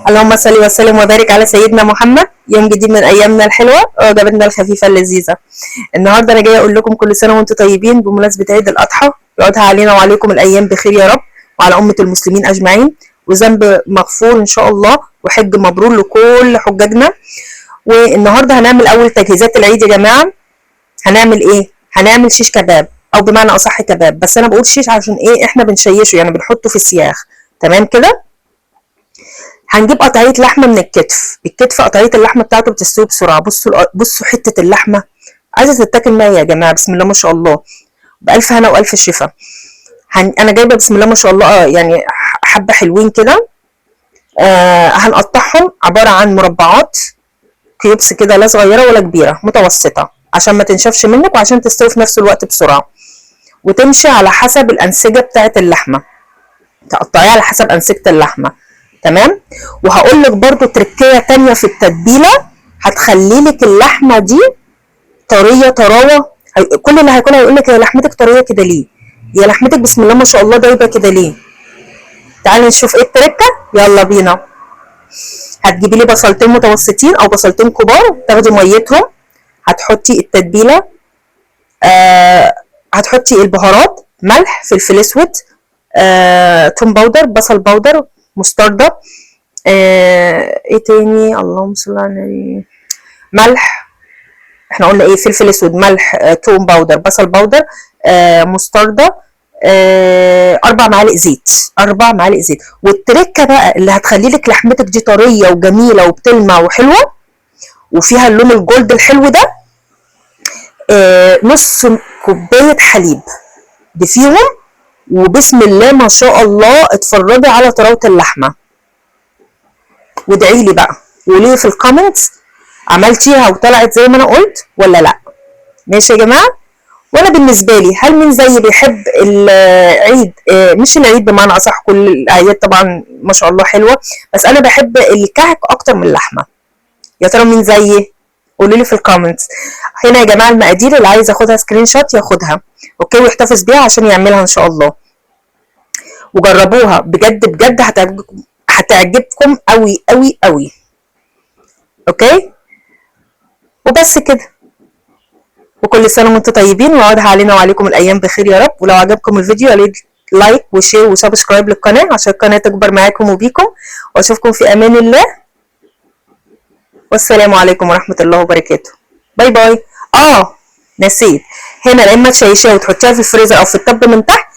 اللهم صل وسلم وبارك على سيدنا محمد. يوم جديد من ايامنا الحلوة وجبتنا الخفيفة اللذيذة. النهارده انا جاية اقول لكم كل سنة وانتم طيبين بمناسبة عيد الاضحى، يعودها علينا وعليكم الايام بخير يا رب وعلى امه المسلمين اجمعين، وذنب مغفور ان شاء الله، وحج مبرور لكل حجاجنا. والنهارده هنعمل اول تجهيزات العيد يا جماعة. هنعمل ايه؟ هنعمل شيش كباب، او بمعنى اصح كباب، بس انا بقول شيش عشان ايه؟ احنا بنشيشه، يعني بنحطه في السياخ. تمام كده. هنجيب قطعية لحمه من الكتف. الكتف قطعية اللحمة بتاعته بتستوي بسرعة. بصوا حتة اللحمة عايزه تتاكل نيه يا جماعة، بسم الله ما شاء الله، بالف هنا والف شفا. انا جايبه بسم الله ما شاء الله يعني حبه حلوين كده. هنقطعهم عبارة عن مربعات cubes كده، لا صغيرة ولا كبيره، متوسطه، عشان ما تنشفش منك وعشان تستوي في نفس الوقت بسرعة، وتمشي على حسب الانسجة بتاعه اللحمة، تقطعيها على حسب انسجة اللحمة. تمام. وهقول لك برده تركيه تانية في التتبيله هتخلي لك اللحمة دي طرية طراوه. كل اللي هياكلها هيقول لك يا لحمتك طرية كده ليه، يا لحمتك بسم الله ما شاء الله دايبه كده ليه. تعالي نشوف ايه التركة، يلا بينا. هتجيبي لي بصلتين متوسطين او بصلتين كبار، تاخدي ميتهم، هتحطي التتبيله، هتحطي البهارات، ملح، فلفل اسود، توم powder، بصل powder، مستردة، ايه تاني؟ اللهم صل على النبي، ملح، احنا قلنا ايه؟ فلفل اسود، ملح، توم powder، بصل powder، مستردة، 4 معالق زيت، 4 معالق زيت. والتركه بقى اللي هتخلي لك لحمتك دي طرية وجميلة وبتلمع وحلوه وفيها اللون ال gold الحلو ده، نص كوباية حليب ضيفيهم، وبسم الله ما شاء الله اتفرجي على طراوه اللحمة، وادعي لي بقى وقولي في ال comments عملتيها وطلعت زي ما انا قلت ولا لا. ماشي يا جماعة. وانا بالنسبة لي، هل مين زيي بيحب العيد؟ مش العيد بمعنى اصح، كل الاعياد طبعا ما شاء الله حلوة، بس انا بحب الكعك اكتر من اللحمة. يا ترى مين زيي؟ قولوا لي في ال comments. هنا يا جماعة المقادير، اللي عايز ياخدها screenshot ياخدها، okay، ويحتفظ بيها عشان يعملها ان شاء الله. وجربوها بجد بجد، هتعجبكم، هتعجبكم قوي قوي قوي. okay، وبس كده. وكل سنة وانتم طيبين، ويعودها علينا وعليكم الايام بخير يا رب. ولو عجبكم الفيديو يا ريت like و share و subscribe للقناة عشان القناة تكبر معاكم وبيكم. واشوفكم في امان الله، والسلام عليكم ورحمة الله وبركاته. bye bye. نسيت، هنا يا اما تشيشيها وتحطيها في الفريزر او في ال tub من تحت.